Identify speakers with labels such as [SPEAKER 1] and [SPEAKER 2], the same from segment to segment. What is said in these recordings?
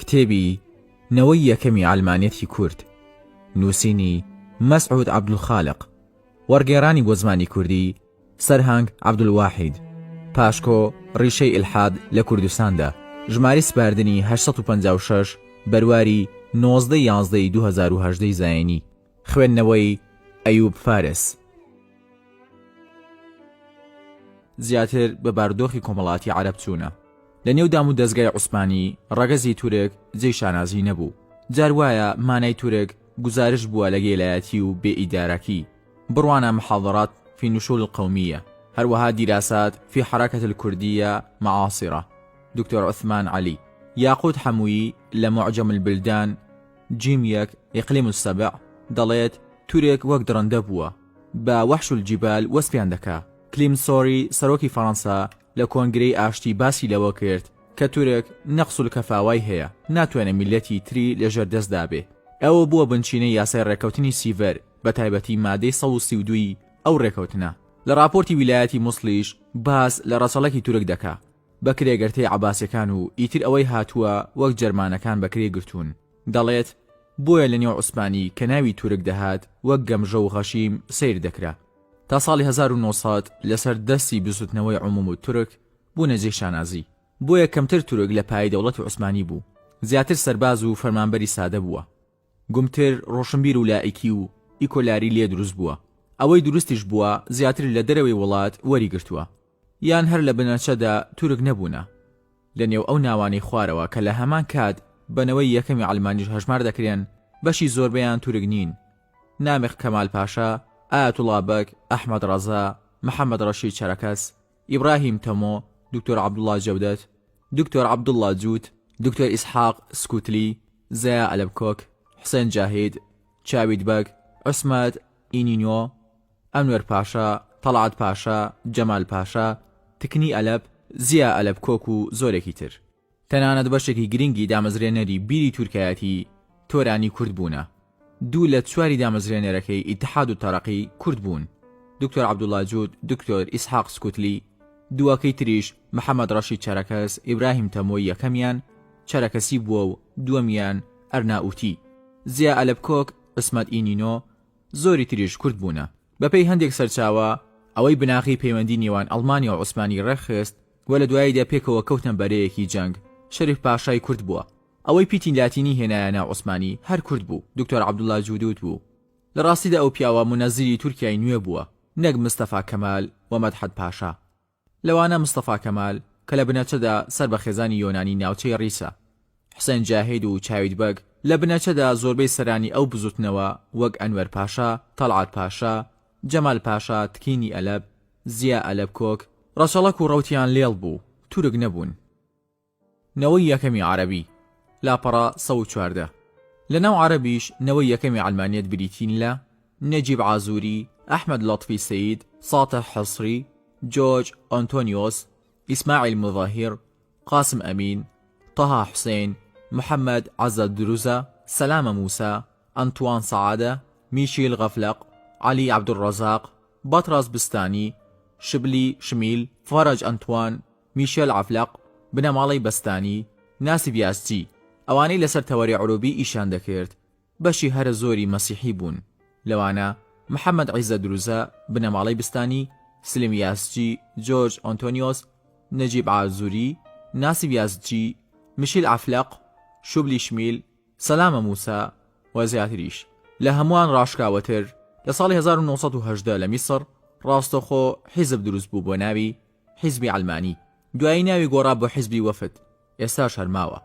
[SPEAKER 1] کتێبی، نەوەی یەکەمی عەلمانیەتی کورد، نووسینی، مەسعود عەبدولخالق، وەڕگێڕانی بۆ زمانی کوردی، سەرهەنگ عەبدولواحید، پاشکۆ، ڕیشەی ئیلحاد لە کوردستاندا، ژمارەی سپاردنی 856، بەرواری 19 ی یانزدە ی 2018 ی زایینی. خوێندنەوەی، ئەیوب فارس. زیاتر بە بارودۆخی کۆمەڵاتی عەرەب چوونە. لە نێو دام و دەزگای عوسمانی ڕەگەزی تورک جێی شانازی نەبوو. جار وایە مانای تورک گوزارشت بووە لە گێلایەتی و بێ ئیداراکی. بڕوانە محاضرات فی نشول القومیە هەروەها دیراسات فی حرکە الکردیە معاصرە دکتۆر عوسمان عەلی. یاقوت حەمویی لە معجم البلدان جیم یەک، اقلیم السبع، دەڵێت، تورک وەک دڕندە بووە، بە وحش الجبال وەسفیان دەکا. کلیمسۆری سەرۆکی فەڕەنسا لە کۆنگرەی ئاشتی باسی لەوە کرد کە تورک نقص الکفاوای هەیە، ناتوانێ میللەتی تری لە ژێر دەستدا بێ. ئەوە بووە بنچینەی یاسای ڕێککەوتنی سیڤەر، بە تایبەتی مادەی 132 ی ئەو ڕێکەوتنە. لە ڕاپۆرتی ویلایەتی موسڵیش باس لە ڕەچەڵەکی تورک دەکا. بە کرێگرتەی عەباسیەکان و ئیتر ئەوەی هاتووە وەک جەرمانەکان بە کرێ گرتوون. دەڵێت، بۆیە لە نێو عوسمانی کە ناوی تورک دەهات وەک گەمژە و غەشیم سەیر دەکرا. تا ساڵی 1900 لەسەر دەستی بزوتنەوەی عموم الترک بوونە جێی شانازی. بۆیە کەمتر تورک لە پایەی دەوڵەتی عوسمانی بوو، زیاتر سەرباز و فەرمانبەری سادە بووە. گومتر ڕۆشنبیر و لائیکی و ئیکۆلاری لێ دروست بووە. ئەوەی دروستیش بووە زیاتر لە دەرەوەی وڵات وەری گرتووە. یان هەر لە بنەچەدا تورک نەبوونە. لە نێو ئەو ناوانەی خوارەوە کە لە هەمان کات بە نەوەی یەکەمی عەلمانیش هەژمار دەکرێن، بەشی زۆربەیان تورک نین. نامیق کەمال پاشا، ئایەتوڵا بەگ، ئەحمەد ڕەزا، محەمەد ڕەشید چەرەکەس، ئیبراهیم تەمۆ، دکتۆر عەبدوڵا جەودەت، دکتۆر عەبدوڵا جووت، دکتۆر ئیسحاق سکوتلی، زەیا ئەلەبکۆک، حوسێن جاهید، چاوید بەگ، عوسمەت ئینینۆ، ئەنوەر پاشا، تەڵعەت پاشا، جەمال پاشا، تکنی ئەلەب، زیا ئەلەبکۆک و زۆرێکی تر. تەنانەت بەشێکی گرنگی دامەزرێنەری بیری تورکایەتی تۆرانی کورد بوونە. دوو لە چواری دامەزرێنەرەکەی ئیتحاد و تەرەقی کورد بوون، دکتۆر عەبدوڵا جوت، دکتۆر ئیسحاق سکوتلی، دووەکەی تریش محەمەد ڕەشید چەرەکەس، ئیبراهیم تەمۆی یەکەمیان چەرەکەسی بووە و دووەمیان ئەرنائوتی، زیا ئەلەبکۆک، عیسمەت ئینینۆ، زۆری تریش کورد بوونە. بەپێی هەندێک سەرچاوە، ئەوەی بناغەی پەیوەندی نێوان ئەڵمانیا و عوسمانی ڕێکخست و لە دواییدا پێکەوە کەوتنە بەرەیەکی جەنگ، شەریف پاشای کورد بووە. ئەوەی پیتی لاتینی هێنایە ناو عوسمانی هەر کورد بوو، دکتۆر عەبدوڵا جودوت بوو. لە ڕاستیدا ئەو پیاوە مونەزیری تورکیای نوێ بووە، نەک مستەفا کەمال و مەدحەت پاشا. لەوانە مستەفا کەمال کە لە بنەچەدا سەر بە خێزانی یۆنانی ناوچەی ڕیسە، حوسێن جاهید و چاوید بەگ، لە بنەچەدا زۆربەی سەرانی ئەو بزوتنەوە وەک ئەنوەر پاشا، تەڵعەت پاشا، جەمال پاشا، تکینی ئەلەب، زیا ئەلەب کۆک، ڕەچەڵەک و ڕەوتیان لێڵ بوو، تورک نەبوون. نەوەی یەکەمی عەرەبی، لاپەڕە 114. لە ناو عەرەبیش نەوەی یەکەمی عەلمانیەت بریتین لە، نەجیب عازوری، ئەحمەد لەتفی سەید، ساتح حسری، جۆرج ئۆنتۆنیۆس، ئیسماعیل موزاهیر، قاسم ئەمین، تەها حوسەین، محەمەد عەزەت دروزە، سەلامە موسا، ئەنتوان سەعادە، میشیل غەفلەق، عەلی عەبدولڕەزاق، بەتڕاس بستانی، شبلی شمیل، فەرەج ئەنتوان، میشێل عەفلەق، بنەماڵەی بەستانی، ناسیف یاسجی، ئەوانەی لەسەر تەوەری عروبی ئیشیان دەکرد، بەشی هەرە زۆری مەسیحی بوون، لەوانە، محەمەد عیزە دروزە، بنەماڵەی بستانی، سلیم یاسجی، جۆرج ئۆنتۆنیۆس، نەجیب عازوری، ناسیف یاسجی، مشیل عەفلەق، شوبلی شمیل، سەلامە موسا و زیاتریش. لە هەمووان ڕاشکاوەتر، لە ساڵی 1918 لە میسڕ، ڕاستەوخۆ حیزب دروست بوو بۆ ناوی، حیزبی عەلمانی، دوایی ناوی گۆڕا بۆ حیزبی وەفد، ئێستاش هەر ماوە.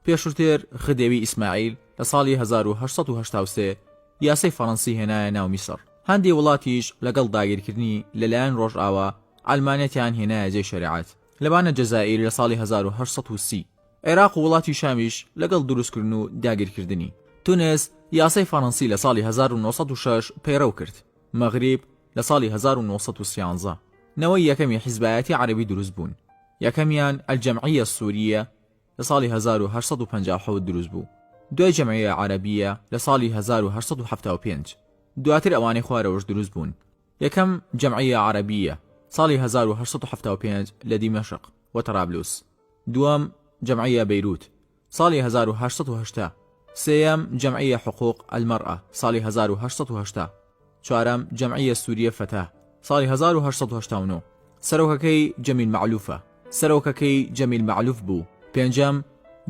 [SPEAKER 1] پێشووتر خدێوی ئیسماعیل لە ساڵی 1883 یاسای فەڕەنسی هێنایە ناو میسڕ. هەندێ وڵاتیش لەگەڵ داگیرکردنی لە لایەن ڕۆژئاوا عەلمانیەتیان هێنایە جێی شەریعەت، لەوانە جەزائیر لە ساڵی 1830. عێراق و وڵاتی شامیش لەگەڵ دروستکردن و داگیرکردنی. تونس یاسای فەڕەنسی لە ساڵی 1906 پەیڕەو کرد. مەغریب لە ساڵی 1913 نەوەی یەکەمی حیزبایەتی عەرەبی دروست بوون. یەکەمیان الجمعیە السوریە لە ساڵی 1857 دروست بوو، دوای جمعیە عەرەبیە لە ساڵی 1875. دواتر ئەوانەی خوارەوەش دروست بوون. یەکەم جمعیە عەرەبیە ساڵی 1875 لە دیمەشق و تەرابلوس. دووەم جمعیە بەیروت. ساڵی 1880. سێیەم، جەمعیە حقوق المرأە، ساڵی 1880. چوارەم، جەمعیە سوریە فەتاه، ساڵی 1889. سەرۆکەکەی جەمیل مەعلوفە. سەرۆکەکەی جەمیل مەعلوف بوو. پێنجەم،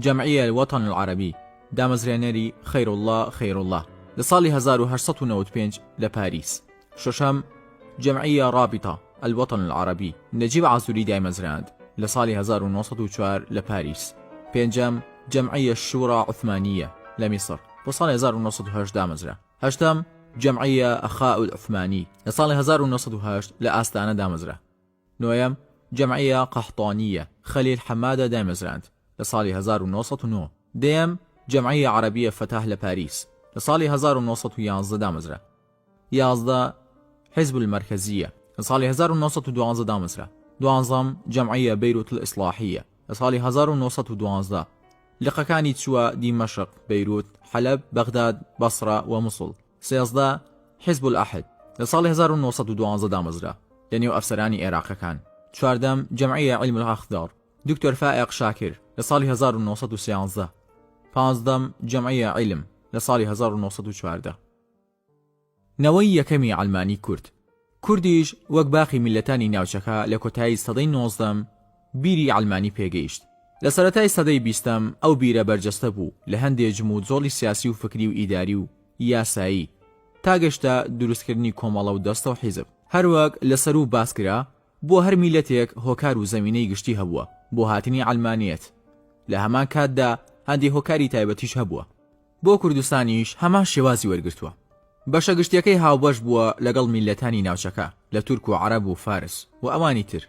[SPEAKER 1] جەمعیە الوطن العربی، دامەزرێنەری خەیروڵڵا خەیروڵڵا، لە ساڵی 1895 لە پاریس. شەشەم، جەمعیە ڕابیتە الوطن العربی، نەجیب عازوری دایمەزراند لە ساڵی 1904 لە پاریس. پێنجەم، جەمعیە الشورا عوثمانیە لە میسڕ، بۆ ساڵی 1908 دامەزرا. هەشتەم، جەمعیە اخاء العثمانی لە ساڵی 1908 لە ئاستانە دامەزرا. نۆیەم، جەمعیە قەحتانیە، خەلیل حەمادە دایمەزراند لە ساڵی 1909. دەیەم، جەمعیە عەرەبیە فەتاح لە پاریس لە ساڵی 1911 دامەزرا. 11، حزب المرکزیە لە ساڵی 1912 دامەزرا. دوانزەم، جەمعیە بەیروت الئیسڵاحیە لە ساڵی 1912 لقەکانی چووە دیمەشق، بەیروت، حەلەب، بەغداد، بەسڕە و موسڵ. 13، حزب الاحد لە ساڵی 1912 دامەزرا لە نێو ئەفسەرانی ئێراقەکان. چواردەم، جەمعیە علم الاخضر دکتۆر فائق شاکر لە ساڵی 1913. پانزدەم، جەمعیە علم لە ساڵی 1914. نەوەی یەکەمی عەلمانی کورد. کوردیش وەک باقی میللەتانی ناوچەکە لە کۆتایی سەدەی نۆزدەم بیری عەلمانی پێگەیشت. لە سەرەتای سەدەی بیستەم ئەو بیرە بەرجەستە بوو لە هەندێ جم و جۆڵی سیاسی و فکری و ئیداری و یاسایی تا گەشتە دروستکردنی کۆمەڵە و دەستە و حیزب. هەروەک لە سەروو باس کرا بۆ هەر میللەتێک هۆکار و زەمینەی گشتی هەبووە بۆ هاتنی عەلمانیەت لە هەمان کاتدا هەندێ هۆکاری تایبەتیش هەبووە. بۆ کوردستانیش هەمان شێوازی وەرگرتووە. بەشە گشتیەکەی هاوبەش بووە لەگەڵ میللەتانی ناوچەکە لە تورک و عەرەب و فارس و ئەوانی تر.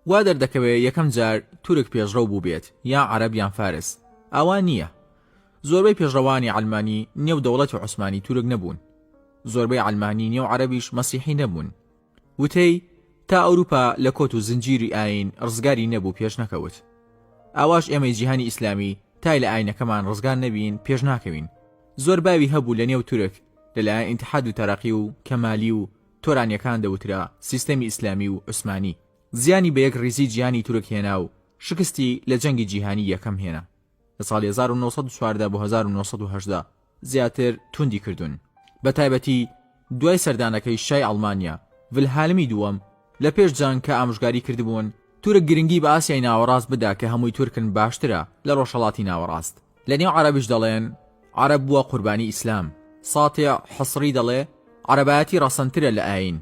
[SPEAKER 1] وا دەردەکەوێ یەکەم جار تورک پێشڕەو بووبێت یان عەرەب یان فارس. ئاوا نییە. زۆربەی پێشڕەوانی عەلمانی نێو دەوڵەتی عوسمانی تورک نەبوون. زۆربەی عەلمانی نێو عەرەبیش مەسیحی نەبوون. وتەی، تا ئەوروپا لە کۆت و زنجیری ئایین ڕزگاری نەبوو پێش نەکەوت. ئاواش ئێمەی جیهانی ئیسلامی تای لە ئاینەکەمان ڕزگار نەبین پێش ناکەوین. زۆر باوی هەبوو لە نێو تورک لە لایەن ئیتحاد و تەرەقی و کەمالی و تۆرانیەکان دەوترا سیستەمی ئیسلامی و عوسمانی زیانی بە یەک ڕیزی جیهانی تورک هێنا و شکستی لە جەنگی جیهانی یەکەم هێنا لە ساڵی 1914 بۆ 1918 زیاتر توندی کردوون بە تایبەتی دوای سەردانەکەی شای ئەڵمانیا ڤلهالمی دووەم لە پێش جەنگ کە ئامۆژگاری کردبوون تورک گرنگی بە ئاسیای ناوەڕاست بدا کە هەمووی تورکن باشترە لە ڕۆژهەڵاتی ناوەڕاست لە نێو عەرەبیش دەڵێن عەرەب بووە قوربانی ئیسلام ساتع حەسری دەڵێ عەرەبایەتی ڕەسەنترە لە ئایین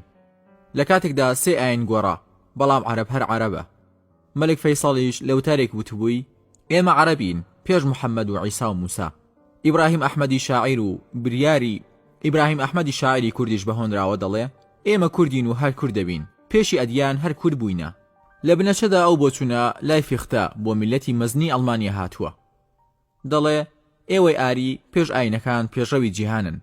[SPEAKER 1] لە کاتێکدا سێ ئایین گۆڕا بەڵام عەرەب هەر عەرەبە مەلک فەیسەڵیش لە وتارێک وتبووی، ئێمە عەرەبین پێش محەمەد و عیسا و موسا. ئیبراهیم ئەحمەدی شاعیر و بریاری ئیبراهیم ئەحمەدی شاعیری کوردیش بە هۆنراوە دەڵێ، ئێمە کوردین و هەر کورد دەبین، پێشی ئەدیان هەر کورد بووینە. لە بنەچەدا ئەو بۆچوونە لای فیختە بۆ میللەتی مەزنی ئەڵمانیا هاتووە. دەڵێ، ئێوەی ئاری پێش ئاینەکان پێشڕەوی جیهانن.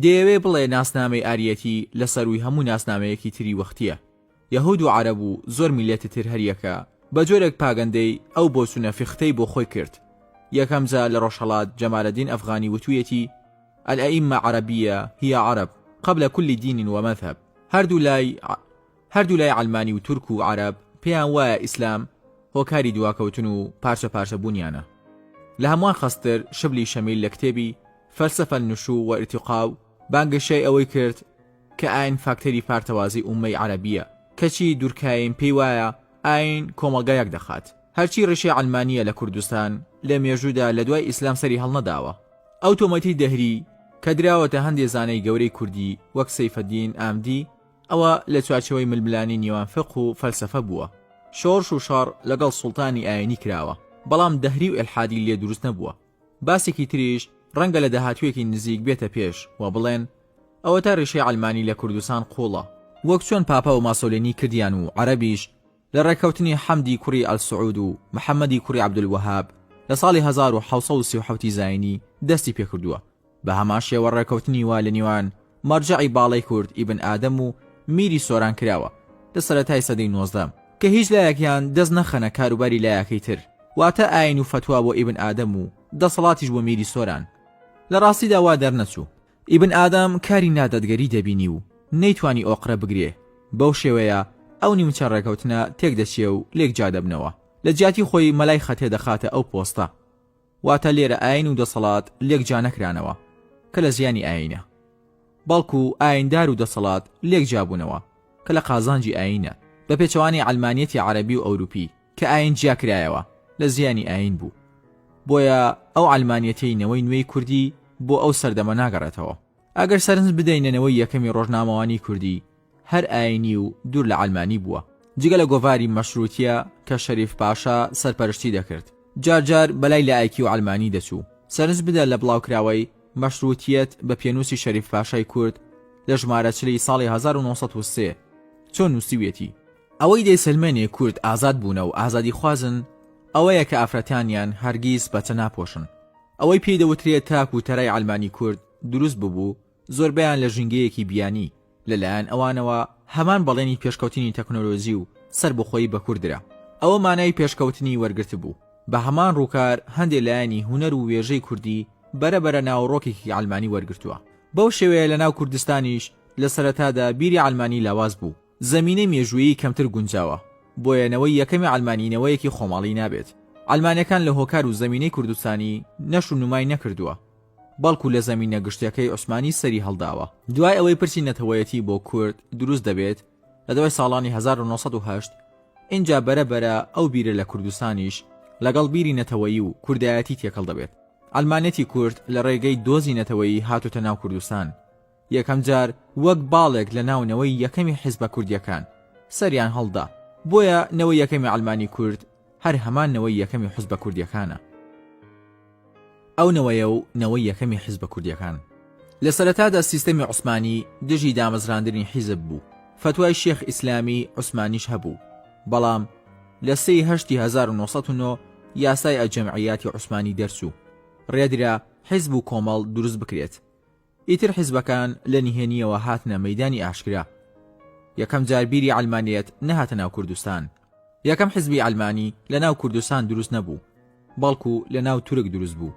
[SPEAKER 1] دەیەوێ بڵێ ناسنامەی ئاریەتی لە سەرووی هەموو ناسنامەیەکی تری وەختییە. یەهود و عەرەب و زۆر میللەتی تر هەریەکە بە جۆرێک پاگەندەی ئەو بۆچوونە فیختەی بۆ خۆی کرد. یەکەم جار لە ڕۆژهەڵات جەمالەدین ئەفغانی وتوویەتی، الائمە عربیە هی عرب قبل کل دین و مذهب. هەردوو لای هەردوو لای عەلمانی و تورک و عەرەب پێیان وایە ئیسلام هۆکاری دواکەوتن و پارچە پارچە بوونیانە. لە هەمووان خەستتر شبلی شەمیل لە کتێبی، فلسفە النشو و ارتقاء، بانگەشەی ئەوەی کرد کە ئاین فاکتەری پارتەوازی ئوممەی عەرەبییە، کەچی دورکایم پێی وایە ئاین کۆمەڵگا یەک دەخات. هەرچی ڕیشەی عەلمانییە لە کوردستان لە مێژوودا لە دوای ئیسلام سەری هەڵنەداوە. ئەو تۆمەتی دەهری کە دراوەتە هەندێ زانای گەورەی کوردی وەک سەیفەدین ئامدی، ئەوە لە چوارچێوەی ململانێی نێوان فیقه و فەلسەفە بووە. شۆڕش و شەڕ لەگەڵ سوڵتانی ئایینی کراوە، بەڵام دەهری و ئیلحادی لێ دروست نەبووە. باسێکی تریش ڕەنگە لە داهاتوویەکی نزیک بێتە پێش و بڵێن ئەوەتا ڕیشەی عەلمانی لە کوردستان قووڵە، وەک چۆن پاپا و ماسۆلینی کردیان و عەرەبیش لە ڕێککەوتنی حەمدی کوڕی ئەلسعود و محەمەدی کوڕی عەبدولوەهاب لە ساڵی 1737 ی زایینی دەستی پێکردووە، بە هەمان شێوە ڕێککەوتنی وا لە نێوان مەرجەعی باڵای کورد ئیبن ئادەم و میری سۆران کراوە لە سەرەتای سەدەی نۆزدەم کە هیچ لایەکیان دەست نەخەنە کاروباری لایەکەی تر واتە ئاین و فەتوا بۆ ئیبن ئادەم و دەسەڵاتیش بۆ میری سۆران. لە ڕاستیدا وا دەرنەچوو. ئیبن ئادەم کاری نادادگەری دەبینی و نەیتوانی ئۆقرە بگرێ، بەو شێوەیە ئەو نیمچە ڕێکەوتنە تێکدەچێ و لێک جیا دەبنەوە. لە جیاتی خۆی مەلای خەتێ دەخاتە ئەو پۆستە. واتە لێرە ئاین و دەسەڵات لێک جیا نەکرانەوە کە لە زیانی ئاینە. بەڵکو ئایندار و دەسەڵات لێک جیابوونەوە کە لە قازانجی ئاینە، بە پێچەوانەی عەلمانیەتی عەرەبی و ئەوروپی کە ئاین جیاکرایەوە لە زیانی ئاین بوو. بۆیە ئەو عەلمانیەتەی نەوەی نوێی کوردی بۆ ئەو سەردەمە ناگەڕێتەوە. ئەگەر سەرنج بدەینە نەوەی یەکەمی ڕۆژنامەوانی کوردی هەر ئاینی و دوور لە عەلمانی بووە، جگە لە گۆڤاری مەشروتیە کە شەریف پاشا سەرپەرشتی دەکرد، جار جار بەلای لائیکی و عەلمانی دەچوو. سەرنج بدە لە بڵاوکراوەی مەشروتیەت بە پێنووسی شەریف پاشای کورد لە ژمارە چل ی ساڵی 1903 چۆن نووسیویەتی، ئەوەی دەیسەلمێنێ کورد ئازاد بوونە و ئازادیخوازن ئەوەیە کە ئافرەتانیان هەرگیز پەچە ناپۆشن. ئەوەی پێی دەوترێ تاک و تەرای عەلمانی کورد دروست ببوو، زۆربەیان لە ژینگەیەکی بیانی، لە لایەن ئەوانەوە هەمان بەڵێنی پێشکەوتنی تەکنۆلۆجی و سەربەخۆیی بە کورد درا. ئەوە مانای پێشکەوتنی وەرگرتبوو. بە هەمان ڕووکار هەندێ لایەنی هونەر و وێژەی کوردی بەرە بەرە ناوەڕۆکێکی عەلمانی وەرگرتووە. بەو شێوەیە لە ناو کوردستانیش لە سەرەتادا بیری عەلمانی لاواز بوو. زەمینەی مێژوویی کەمتر گونجاوە، بۆیە نەوەی یەکەمی عەلمانی نەوەیەکی خۆماڵی نابێت. عەلمانیەکان لە هۆکار و زەمینەی کوردستانی نەش و نمای نەکردووە، بەڵکو لە زەمینە گشتیەکەی عوسمانی سەری هەڵداوە. دوای ئەوەی پرسی نەتەوەیەتی بۆ کورد دروست دەبێت لە دوای ساڵانی 1908، ئینجا بەرە بەرە ئەو بیرە لە کوردستانیش لەگەڵ بیری نەتەوەیی و کوردایەتی تێکەڵ دەبێت. عەلمانیەتی کورد لە ڕێگەی دۆزی نەتەوەیی هاتۆتە ناو کوردستان. یەکەم جار وەک باڵێک لە ناو نەوەی یەکەمی حیزبە کوردیەکان سەریان هەڵدا، بۆیە نەوەی یەکەمی عەلمانی کورد هەر هەمان نەوەی یەکەمی حزبە کوردیەکانە. ئەو نەوەیە و نەوەی یەکەمی حیزبە کوردیەکان. لە سەرەتادا سیستەمی عوسمانی دژی دامەزراندنی حیزب بوو، فەتوای شێخ ئیسلامی عوسمانیش هەبوو، بەڵام لە سێ ی هەشتی 1909 یاسای ئەلجەمعیاتی عوسمانی دەرچوو، ڕێدرا حیزب و کۆمەڵ دروست بکرێت. ئیتر حیزبەکان لە نهێنییەوە هاتنە مەیدانی ئاشکرا. یەکەم جار بیری عەلمانیەت نەهاتە ناو کوردستان. یەکەم حیزبی عەلمانی لە ناو کوردستان دروست نەبوو، بەڵکو لە ناو تورک دروست بوو.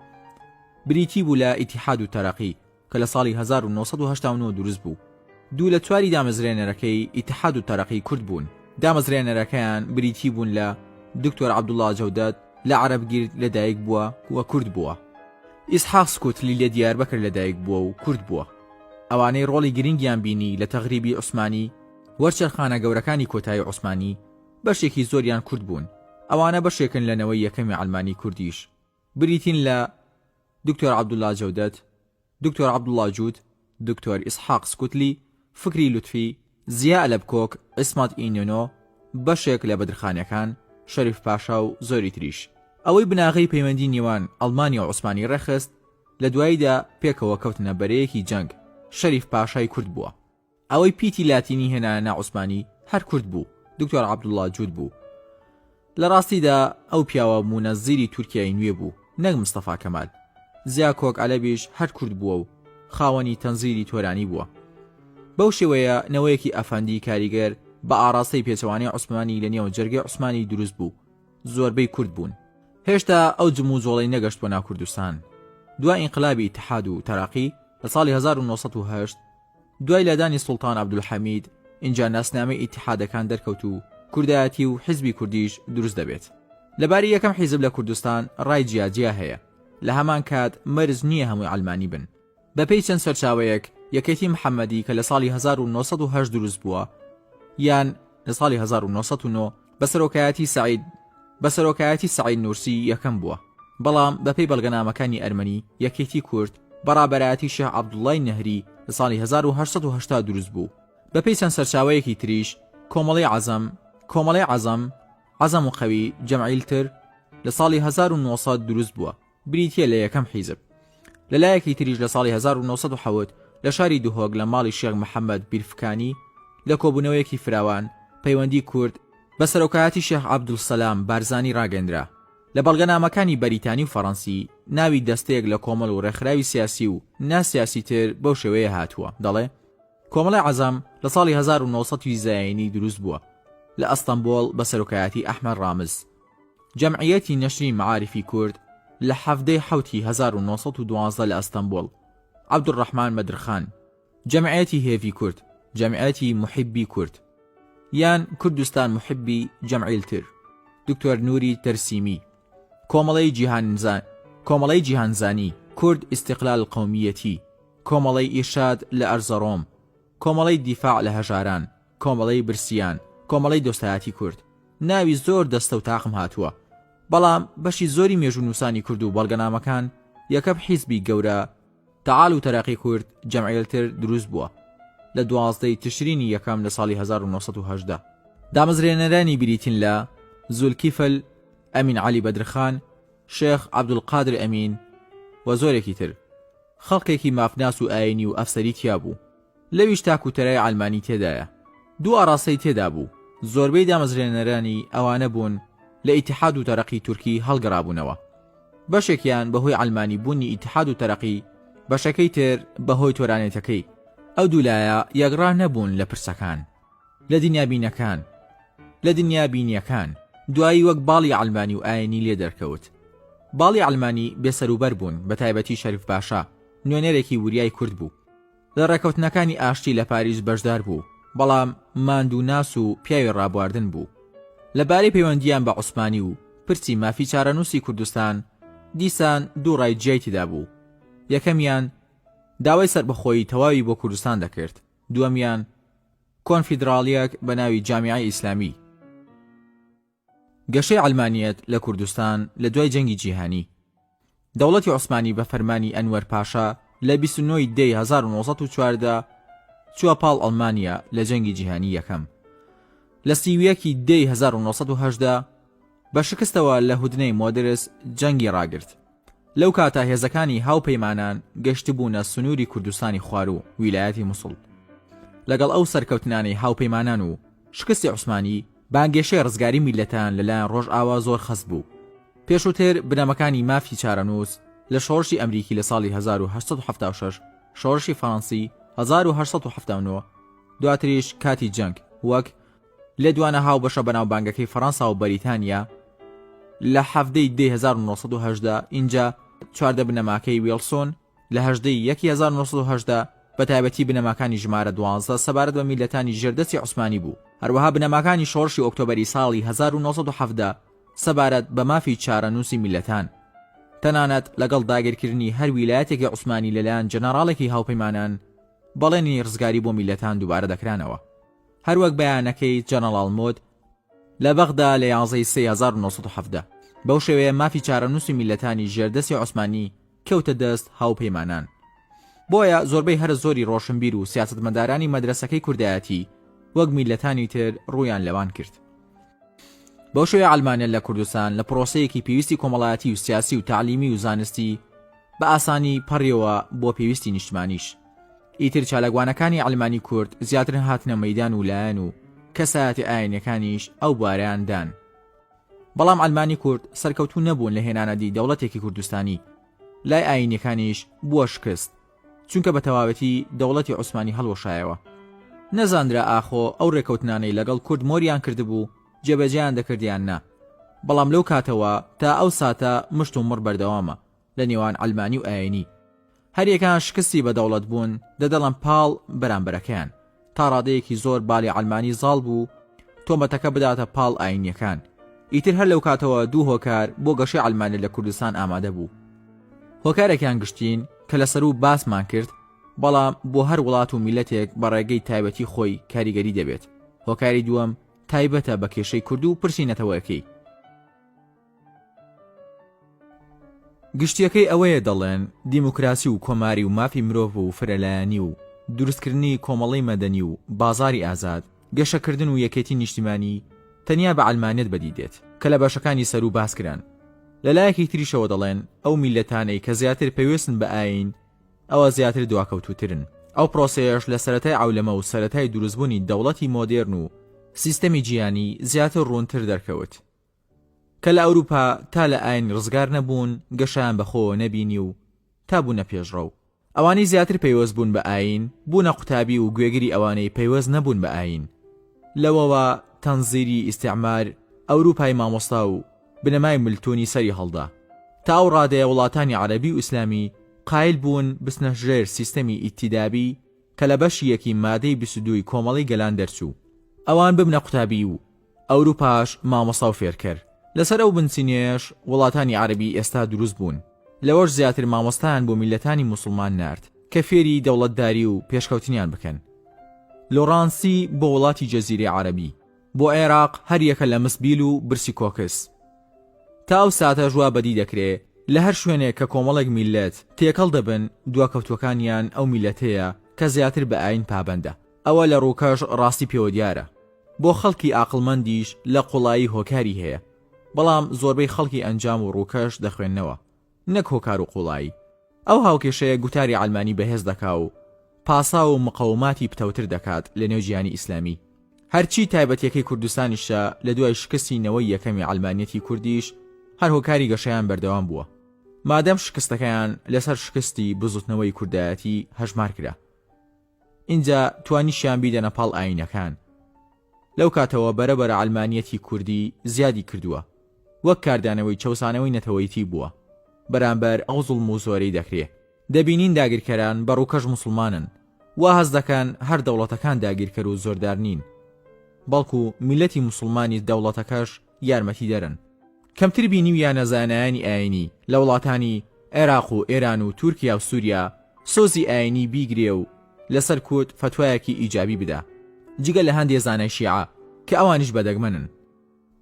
[SPEAKER 1] بریتی بوو لە ئیتیحاد و تەرەقی کە لە ساڵی 1989 دروست بوو. دوو لە چواری دامەزرێنەرەکەی ئیتیحاد و تەرەقی کورد بوون. دامەزرێنەرەکەیان بریتی بوون لە دکتۆر عەبدوڵا جەودەت لە عەرەبگیر لە دایک بووە و کورد بووە. ئیسحاق سکوتلی لە دیاربەکر لەدایک بووە و کورد بووە. ئەوانەی ڕۆڵی گرنگیان بینی لە تەغریبی عوسمانی، وەرچەرخانە گەورەکانی کۆتایی عوسمانی، بەشێکی زۆریان کورد بوون. ئەوانە بەشێکن لە نەوەی یەکەمی عەلمانی کوردیش. بریتین لە، دکتۆر عەبدوڵا جەودەت، دکتۆر عەبدوڵا جووت، دکتۆر ئیسحاق سکوتلی، فکری لوتفی، زیا ئەلەبکۆک، عیسمەت ئینۆنۆ، بەشێک لە بەدرخانیەکان، شەریف پاشا و زۆری تریش. ئەوەی بناغەی پەیوەندی نێوان ئەڵمانیا و عوسمانی ڕێکخست، لە دواییدا پێکەوە کەوتنە بەرەیەکی جەنگ، شەریف پاشای کورد بووە. ئەوەی پیتی لاتینی هێنایە ناو عوسمانی هەر کورد بوو، دکتۆر عەبدوڵا جووت بوو. لە ڕاستیدا ئەو پیاوە مونەزیری تورکیای نوێ بوو نەک مستەفا کەمال. زیا کۆک عەلەبیش هەر کورد بووە و خاوەنی تەنزیری تۆرانی بووە. بەو شێوەیە نەوەیەکی ئەفەندی کاریگەر بە ئاڕاستەی پێچەوانەی عوسمانی لە نێو جەرگەی عوسمانی دروست بوو، زۆربەی کورد بوون. هێشتا ئەو جموجۆڵەی نەگەشتووە ناو کوردستان. دوای ئینقلابی ئیتحاد و تەراقی لە ساڵی 1908، دوای لادانی سوڵتان عەبدولحەمید ئینجا ناسنامەی ئیتیحادەکان دەرکەوت و کوردایەتی و حیزبی کوردیش دروست دەبێت. لەبارەی یەکەم حیزب لە کوردستان ڕای جیا جیا هەیە، لە هەمان کات مەرج نییە هەمووی عەلمانی بن. بەپێی چەند سەرچاوەیەک یەکێتی محەمەدی کە لە ساڵی 1908 دروست بووە یان لە ساڵی 1909 بە سەرۆکایەتی سەعید بە سەرۆکایەتی سەعید نورسی یەکەم بووە، بەڵام بەپێی بەڵگەنامەکانی ئەرمەنی یەکێتی کورد بە ڕابەرایەتی شێخ عەبدوڵای نەهری لە ساڵی 1880 دروست بوو. بەپێی چەند سەرچاوەیەکی تریش کۆمەڵەی عەزەم، کۆمەڵەی عەزەم، عەزەم و قەوی، جەمعیل تر، لە ساڵی 1900 دروست بووە. بریتییە لە یەکەم حیزب. لە لایەکی تریش لە ساڵی 1907 لە شاری دهۆک لە ماڵی شێخ محەمەد بیرفکانی لە کۆبوونەوەیەکی فراوان پەیوەندی کورد بە سەرۆکایەتی شێخ عەبدولسەلام بارزانی ڕاگەندرا. لە بەڵگەنامەکانی بەریتانی و فەڕەنسی ناوی دەستەیەک لە کۆمەڵ و ڕێکخراوی سیاسی و نا سیاسی تر بەو شێوەیە هاتووە دەڵێ کۆمەڵەی عەزەم لە ساڵی 1900 ی زایینی دروست بووە لە ئەستەنبۆڵ بە سەرۆکایەتی ئەحمەد ڕامز. جەمعیەتی نەشری مەعاریفی کورد لە حەڤدە ی حەوتی 1912 لە ئەستەنبوڵ، عەبدولڕەحمان بەدرخان، جەمعیەتی هێڤی کورد، جەمعیەتی موحیبی کورد، یان کوردستان موحیبی جەمعیلتر، دکتۆر نوری دەرسیمی، کۆمەڵەی جیهانزان. کۆمەڵەی جیهانزانی، کورد ئیستیقلال قەومییەتی، کۆمەڵەی ئیرشاد لە ئەرزەڕۆم، کۆمەڵەی دیفاع لە هەژاران، کۆمەڵەی برسیان، کۆمەڵەی دۆستایەتی کورد. ناوی زۆر دەستە و تاقم هاتووە. بەڵام بەشی زۆری مێژوونووسانی کورد و بەڵگەنامەکان یەکەم حیزبی گەورە تەعال و تەرەقی کورد جەمعیەلتر دروست بووە لە 12 ی تشرینی یەکەم لە ساڵی 1918. دامەزرێنەرانی بریتین لە، زولکیفل، ئەمین عەلی بەدرخان، شێخ عەبدولقادر ئەمین و زۆرێکی تر. خەڵکێکی مافناس و ئایینی و ئەفسەری تیا بوو. لەویش تاک و تەرای عەلمانی تێدایە. دوو ئاڕاستەی تێدا بوو. زۆربەی دامەزرێنەرانی ئەوانە بوون لە ئیتیحاد و تەرەقی تورکی هەڵگەڕابوونەوە. بەشێکیان بە هۆی عەلمانی بوونی ئیتیحاد و تەرەقی، بەشەکەی تر بە هۆی تۆرانێتەکەی. ئەو دوو لایە یەکڕا نەبوون لە پرسەکان. لە دنیابینەکان. لە دنیابینیەکان. دوایی وەک باڵی عەلمانی و ئایینی لێ دەرکەوت. باڵی عەلمانی بێسەروبەر بوون، بە تایبەتی شەریف پاشا، نوێنەرێکی وریای کورد بوو. لە ڕێکەوتنەکانی ئاشتی لە پاریس بەشدار بوو، بەڵام ماندووناس و پیاوی ڕابواردن بوو. لە بارەی پەیوەندییان بە عوسمانی و پرسی مافی چارەنووسی کوردستان، دیسان دوو ڕای جیای تێدا بوو. یەکەمیان داوای سەربەخۆیی تەواوی بۆ کوردستان دەکرد، دووەمیان کۆنفیدراڵییەک بە ناوی جامیعەی ئیسلامی. گەشەی عەلمانیەت لە کوردستان لە دوای جەنگی جیهانی. دەوڵەتی عوسمانی بە فەرمانی ئەنوەر پاشا لە 29 ی دەی 1914 چووە پاڵ ئەڵمانیا لە جەنگی جیهانی یەکەم. لە 31 ی دەی 1918 بە شکستەوە لە هودنەی مۆدرس جەنگی ڕاگرت. لەو کاتە هێزەکانی هاوپەیمانان گەشتبوونە سنووری کوردستانی خواروو، ویلایەتی موسڵ. لەگەڵ ئەو سەرکەوتنانەی هاوپەیمانان و شکستی عوسمانی، بانگێشەی ڕزگاری میللەتان لەلایەن ڕۆژئاوا زۆر خەست بوو. پێشووتر بنەمەکانی مافی چارەنووس لە شۆڕشی ئەمریکی لە ساڵی 1876، شۆڕشی فەڕەنسی 1879، دواتریش کاتی جەنگ وەک لێدوانە هاوبەشە بەناوبانگەکەی فەڕەنسا و بەریتانیا لە حەڤدە ی دەی 1918 ئینجا 14 بنەماکەی ویڵسۆن لە 18 ی یەکی 1918 بە تایبەتی بنەماکانی ژمارە 12 سەبارەت بە میللەتانی ژێردەستی عوسمانی بوو. هەروەها بنەماکانی شۆڕشی ئۆکتۆبەری ساڵی 1917 سەبارەت بە مافی چارەنووسی میللەتان. تەنانەت لەگەڵ داگیرکردنی هەر ویلایەتێکی عوسمانی لەلایەن جەنەڕاڵێکی هاوپەیمانان بەڵێنی ڕزگاری بۆ میللەتان دووبارە دەکرانەوە. هەروەک بەیانەکەی جەنەڵاڵ مۆد لە بەغدا لە 11 ی سێی 1917. بەو شێوەیە مافی چارەنووسی میللەتانی ژێردەستی عوسمانی کەوتە دەست هاوپەیمانان. بۆیە زۆربەی هەرە زۆری ڕۆشنبیر و سیاسەتمەدارانی مەدرەسەکەی کوردایەتی وەک میللەتانی تر ڕوویان لەوان کرد. بەو شێوەیە عەلمانیەت لە کوردستان لە پرۆسەیەکی پێویستی کۆمەڵایەتی و سیاسی و تەعلیمی و زانستی بە ئاسانی پەڕیەوە بۆ پێویستی نیشتمانیش. ئیتر چالاکوانەکانی عەلمانی کورد زیاتر هاتنە مەیدان و لایەن و کەسایەتە ئاینیەکانیش ئەو بوارەیان دان. بەڵام عەلمانی کورد سەرکەوتوو نەبوون لە هێنانەدی دەوڵەتێکی کوردستانی، لای ئایینیەکانیش بووە شکست، چونکە بە تەواوەتی دەوڵەتی عوسمانی هەڵوەشایەوە. نەزانرا ئاخۆ ئەو رێکەوتنانەی لەگەڵ کورد مۆریان کردبوو جێبەجێیان دەکرد یان نا، بەڵام لەو کاتەوە تا ئەو ساتە مشت و مڕ بەردەوامە لە نێوان عەلمانی و ئایینی. هەریەکەیان شکستی بە دەوڵەت بوون دەدەڵن پاڵ بەرامبەرەکەیان، تا ڕادەیەکی زۆر بالی عەلمانی زاڵ بوو تۆمەتەکە بداتە پاڵ ئاینیەکان، ئیتر هەر لەوکاتەوە دوو هۆکار بۆ گەشەی عەلمانیەت لە کوردستان ئامادە بوو، هۆکارێکیان گشتین کە لە سەروو باسمان کرد، بەڵام بۆ هەر وڵات و میللەتێک بە ڕێگەی تایبەتی خۆی کاریگەری دەبێت، هۆکاری دووەم تایبەتە بە کێشەی کورد و پرسی نەتەوەکەی. گشتیەکەی ئەوەیە دەڵێن دیموکراسی و کۆماری و مافی مرۆڤ و فرەلایەنی و دروستکردنی کۆمەڵەی مەدەنی و بازاری ئازاد، گەشەکردن و یەکێتی نیشتیمانی تەنیا بە عەلمانیەت بەدی دێت کە لە بەشەکانی سەروو باس کران. لە لایەکی تریشەوە دەڵێن ئەو میللەتانەی کە زیاتر پەیوەستن بە ئایین ئەوە زیاتر دواکەوتووترن. ئەو پرۆسەیەش لە سەرەتای عەولەمە و سەرەتای دروستبوونی دەوڵەتی مۆدێرن و سیستەمی جیهانی زیاتر ڕوونتر دەرکەوت. کە لە ئەوروپا تا لە ئاین ڕزگار نەبوون گەشەیان بە خۆوە نەبینی و تا بوونە پێشڕەو. ئەوانەی زیاتر پەیوەست بوون بە ئاین بوونە قوتابی و گوێگری ئەوانەی پەیوەست نەبوون بە ئاین. لەوەوە تەنزیری ئیستعمار ئەوروپای مامۆستا و بنەمای ملتونی سەری هەڵدا. تا ئەو ڕادەیە وڵاتانی عەرەبی و ئیسلامی قایل بوون بچنە ژێر سیستەمی ئیتیدابی کە لە بەشی یەکی مادەی 22 ی کۆمەڵەی گەلان دەرچوو. ئەوان ببنە قوتابی و ئەوروپاش مامۆستا و فێرکەر. لەسەر ئەو بنچینەیەش وڵاتانی عەرەبی ئێستا دروست بوون. لەوەش زیاتر مامۆستایان بۆ میللەتانی موسڵمان نارد کە فێری دەوڵەتداری و پێشکەوتنیان بکەن. لۆڕانسی بۆ وڵاتی جەزیرەی عەرەبی، بۆ عێراق هەریەکە لە مسبیل و برسیکۆکس. تا ئەو ساتەش وا بەدی دەکرێ لە هەر شوێنێک کە کۆمەڵێک میللەت تێکەڵ دەبن دواکەوتووەکانیان ئەو میللەتەیە کە زیاتر بە ئایین پابەندە. ئەوە لە ڕووکەش ڕاستی پێوە دیارە. بۆ خەڵکی ئاقڵمەندیش لە قوڵایی هۆکاری هەیە. بەڵام زۆربەی خەڵکی ئەنجام و ڕووکەش دەخوێننەوە نەک هۆکار و قوڵایی. ئەو هاوکێشەیە گوتاری عەلمانی بەهێز دەکا و پاساو و مقەوماتی پتەوتر دەکات لە نێو جیهانی ئیسلامی. هەرچی تایبەتیەکەی کوردستانیشە لە دوای شکستی نەوەی یەکەمی عەلمانیەتی کوردیش هەر هۆکاری گەشەیان بەردەوام بووە. مادەم شکستەکەیان لەسەر شکستی بزوتنەوەی کوردایەتی هەژمار کرا. ئینجا توانیشیان بیدەنە پاڵ ئایینەکان. لەو کاتەوە بەرە بەرە عەلمانیەتی کوردی زیادی کردووە وەک کاردانەوەی چەوسانەوەی نەتەوەیی بووە بەرامبەر ئەو زوڵم و زۆرەی دەکرێ. دەبینین داگیرکەران بە ڕووکەش موسڵمانن وا هەست دەکەن هەر دەوڵەتەکان داگیرکەر و زۆردار نین بەڵکو میللەتی موسڵمانی دەوڵەتەکەش یارمەتیدەرن. کەمتر بینیویانە زانایانی ئایینی لە وڵاتانی عێراق و ئێران و تورکیا و سوریا سۆزی ئایینی بیگرێ و لەسەر کورد فەتوایەکی ئیجابی بدا جگە لە هەندێ زانای شیعە کە ئەوانیش بە دەگمەنن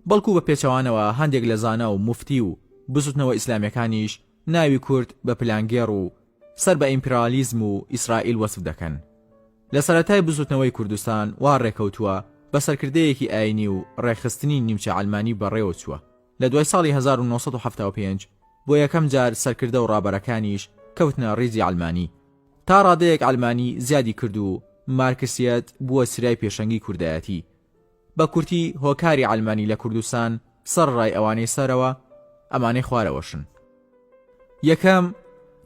[SPEAKER 1] بەڵکو بە پێچەوانەوە هەندێک لە زانا و موفتی و بزوتنەوە ئیسلامیەکانیش ناوی کورد بە پلانگێڕ و سەر بە ئیمپرالیزم و ئیسرائیل وەسف دەکەن. لە سەرەتای بزوتنەوەی کوردستان وا ڕێکەوتووە بە سەرکردەیەکی ئایینی و ڕێکخستنی نیمچە عەلمانی بەڕێوە چووە. لە دوای ساڵی 1975 بۆ یەکەم جار سەرکردە و ڕابەرەکانیش کەوتنە ڕیزی عەلمانی. تا ڕادەیەک عەلمانی زیادی کرد و مارکسیەت بووە چرای پێشەنگی کوردایەتی. بە کورتی هۆکاری عەلمانی لە کوردستان سەرەڕای ئەوانەی سەرەوە، ئەمانەی خوارەوەشن. یەکەم،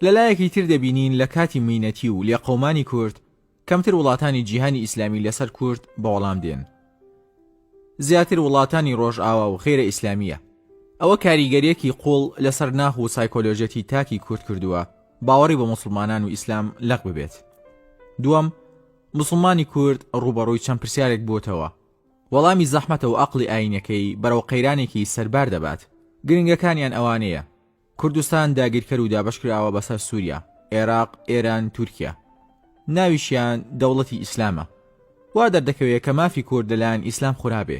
[SPEAKER 1] لە لایەکی تر دەبینین لە کاتی مەینەتی و لێقەومانی کورد کەمتر وڵاتانی جیهانی ئیسلامی لەسەر کورد بە وەڵام دێن. زیاتر وڵاتانی ڕۆژئاوا و غەیرە ئیسلامییە. ئەوە کاریگەرییەکی قوڵ لەسەر ناخ و سایکۆلۆژیەتی تاکی کورد کردووە باوەڕی بە موسڵمانان و ئیسلام لەق ببێت. دووەم، موسڵمانی کورد ڕووبەڕووی چەند پرسیارێک بووتەوە، وەڵامی زەحمەتە و ئەقڵی ئایینەکەی بەرەو قەیرانێکی سەربار دەبات، گرنگەکانیان ئەوانەیە، کوردستان داگیرکەر و دابەشکراوە بەسەر سوریا، ئێراق، ئێران، تورکیا. ناویشیان دەوڵەتی ئیسلامە. وا دەردەکەوێ کە مافی کورد لەلایەن ئیسلام خورابێ.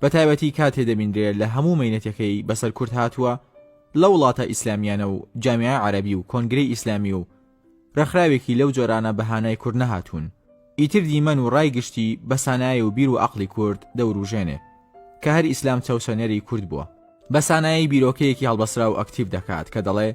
[SPEAKER 1] بەتایبەتی کاتێ دەبینرێ لە هەموو مەینەتەکەی بەسەر کورد هاتووە لەو وڵاتە ئیسلامیانە و جامیعەی عەرەبی و کۆنگرەی ئیسلامی و ڕێکخراوێکی لەو جۆرانە بە هانای کورد نەهاتوون ئیتر دیمەن و ڕای گشتی بە سانایی و بیر و عەقڵی کورد دەوروژێنێ کە هەر ئیسلام چەوسێنەری کورد بووە. بە سانایی بیرۆکەیەکی هەڵبەستراو ئەکتیڤ دەکات کە دەڵێ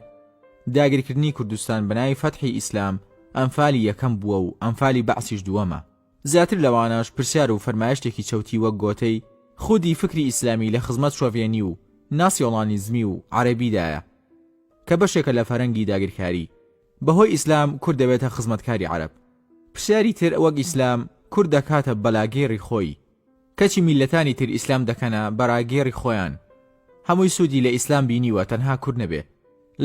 [SPEAKER 1] داگیرکردنی کوردستان بە ناوی فەتحی ئیسلام ئەنفالی یەکەم بووە و ئەنفالی بەعسیش دووەمە. زیاتر لەوانەش پرسیار و فەرمایشتێکی چەوتی وەک گۆتەی خودی فکری ئیسلامی لە خزمەت شۆڤێنی و ناسیۆڵانیزمی و عەرەبیدایە کە بەشێکە لە فەرەنگی داگیرکاری. بەهۆی ئیسلام کورد دەبێتە خزمەتکاری عەرەب. پرسیاری تر وەک ئیسلام کورد دەکاتە بەلاگێڕی خۆی کەچی میللەتانی تر ئیسلام دەکەنە بەراگێڕی خۆیان هەمووی سوودی لە ئیسلام بینیوە تەنها کورد نەبێ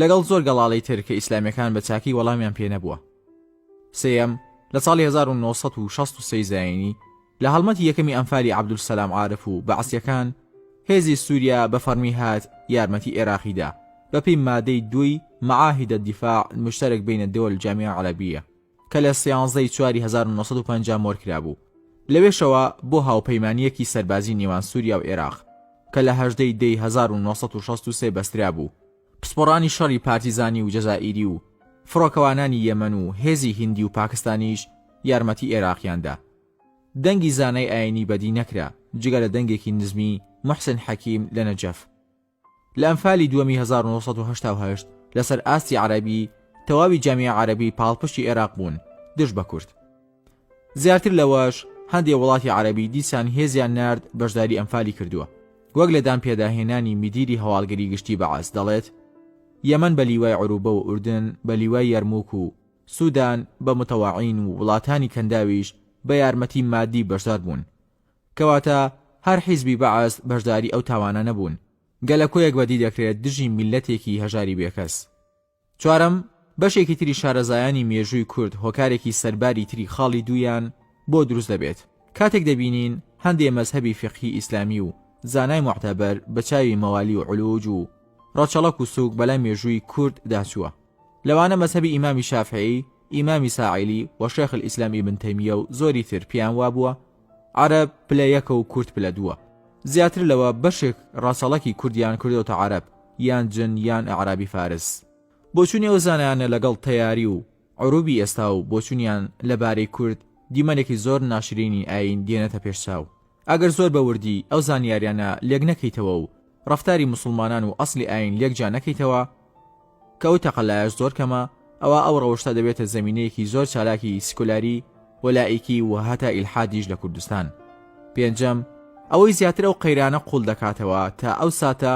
[SPEAKER 1] لەگەڵ زۆر گەڵاڵەی تر کە ئیسلامیەکان بە چاکی وەڵامیان پێ نەبووە. سێیەم، لە ساڵی 1963 زایینی، لە هەڵمەتی یەکەمی ئەنفالی عەبدولسەلام عارف و بەعسیەکان، هێزی سوریا بە فەڕمی هات یارمەتی ئێراقی دا، بە پێی مادەی دووی معاهدە الدفاع المشترک بین الدول الجامعە العربیە کە لە سیانزە ی چواری 1950 مۆر کرابوو، لەوێشەوە بۆ هاوپەیمانیەکی سەربازی نێوان سوریا و ئێراق کە لە هەژدە ی دەی 1963 بەسترابوو. پسپۆڕانی شەڕی پارتیزانی و جەزائیری و فڕۆکەوانانی یەمەن و هێزی هیندی و پاکستانیش یارمەتی ئێراقیان دا. دەنگی زانای ئایینی بەدی نەکرا جگە لە دەنگێکی نزمی موحسن حەکیم لە نەجەف. لە ئەنفالی دووەمی 1988 لەسەر ئاستی عەرەبی تەواوی جامیعە عەرەبی پاڵپشتی ئێراق بوون دژ بە کورد. زیاتر لەوەش هەندێ وڵاتی عەرەبی دیسان هێزیان نارد بەشداری ئەنفالی کردووە وەک لە دانپێداهێنانی میدیری هەواڵگری گشتی بەعس دەڵێت یەمەن بە لیوای عروبە و ئوردن بە لیوای یەرموک و سودان بە متەوەعین و وڵاتانی کەنداویش بە یارمەتی مادی بەشدار بوون کەواتە هەر حیزبی بەعس بەشداری ئەو تاوانە نەبوون گەلەکۆیەک بەدی دەکرێت دژی میللەتێکی هەژاری بێکەس. چوارەم، بەشێکی تری شارەزایانی مێژووی کورد هۆکارێکی سەرباری تری خاڵی دوویان بۆ دروست دەبێت کاتێک دەبینین هەندێ مەزهەبی فیقهی ئیسلامی و زانای موعتەبەر بە چاوی مەوالی و علوج و. ڕەچەڵەک و سووک بەلای مێژووی کورد دا چووە. لەوانە مەزهەبی ئیمامی شافعی، ئیمامی ساعیلی و شێخ الئیسلام ئیبن تەیمیە و زۆری تر پێیان وابووە عەرەب پلە یەکە و کورد پلە دووە. زیاتر لەوە بەشێک ڕەچەڵەکی کوردیان کردۆتە عەرەب یان جن یان ئەعرابی فارس. بۆچوونی ئەو زانایانە لەگەڵ تەیاری و عروبی ئێستا و بۆچوونیان لە بارەی کورد دیمەنێکی زۆر ناشرینی ئایین دێنێتە پێش چاو. ئەگەر زۆر بە وردی ئەو زانیاریانە لێک نەکەیتەوە و ڕەفتاری موسڵمانان و ئەسڵی ئایین لێک جیا نەکەیتەوە، کە ئەو تەقەلایەش زۆر کەمە، ئەوا ئەو ڕەوشتە دەبێتە زەمینەیەکی زۆر چالاکی سکولاری و لائیکی و هەتا ئیلحادیش لە کوردستان. پێنجەم، ئەوەی زیاتر ئەو قەیرانە قووڵ دەکاتەوە تا ئەو ساتە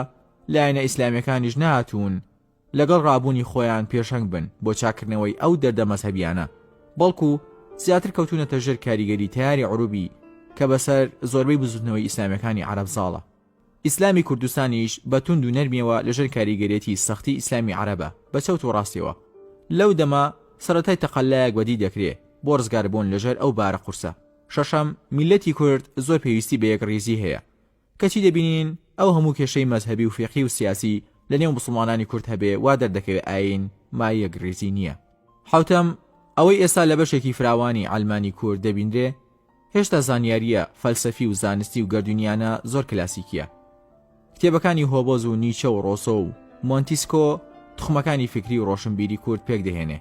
[SPEAKER 1] لایەنە ئیسلامیەکانیش نەهاتوون لەگەڵ ڕابوونی خۆیان پێشەنگ بن بۆ چاککردنەوەی ئەو دەردە مەزهەبیانە، بەڵکو زیاتر کەوتوونەتە ژێر کاریگەری تەیاری عروبی کە بەسەر زۆربەی بزوتنەوەی ئیسلامیەکانی عەرەب زاڵە. ئیسلامی کوردستانیش بە توند و نەرمیەوە لەژێر کاریگەرێتی سەختی ئیسلامی عەرەبە بە چەوت و ڕاستیەوە. لەو دەمە سەرەتای تەقەلایەک بەدی دەکرێ بۆ ڕزگاربوون لەژێر ئەو بارە قورسە. شەشەم، میللەتی کورد زۆر پێویستی بە یەکڕیزی هەیە. کەچی دەبینین ئەو هەموو کێشەی مەزهەبی و فیقهی و سیاسی لە نێو موسڵمانانی کورد هەبێ وا دەردەکەوێ ئایین مایەی یەکڕیزی نییە. حەوتەم، ئەوەی ئێستا لە بەشێکی فراوانی عەلمانی کورد دەبینرێ هێشتا زانیارییە فەلسەفی و زانستی و گەردوونییانە زۆر کلاسیکییە. کتێبەکانی هۆبز و نیچە و ڕۆسۆ و مۆنتیسکۆ توخمەکانی فیکری و ڕۆشنبیری کورد پێکدەهێنێ.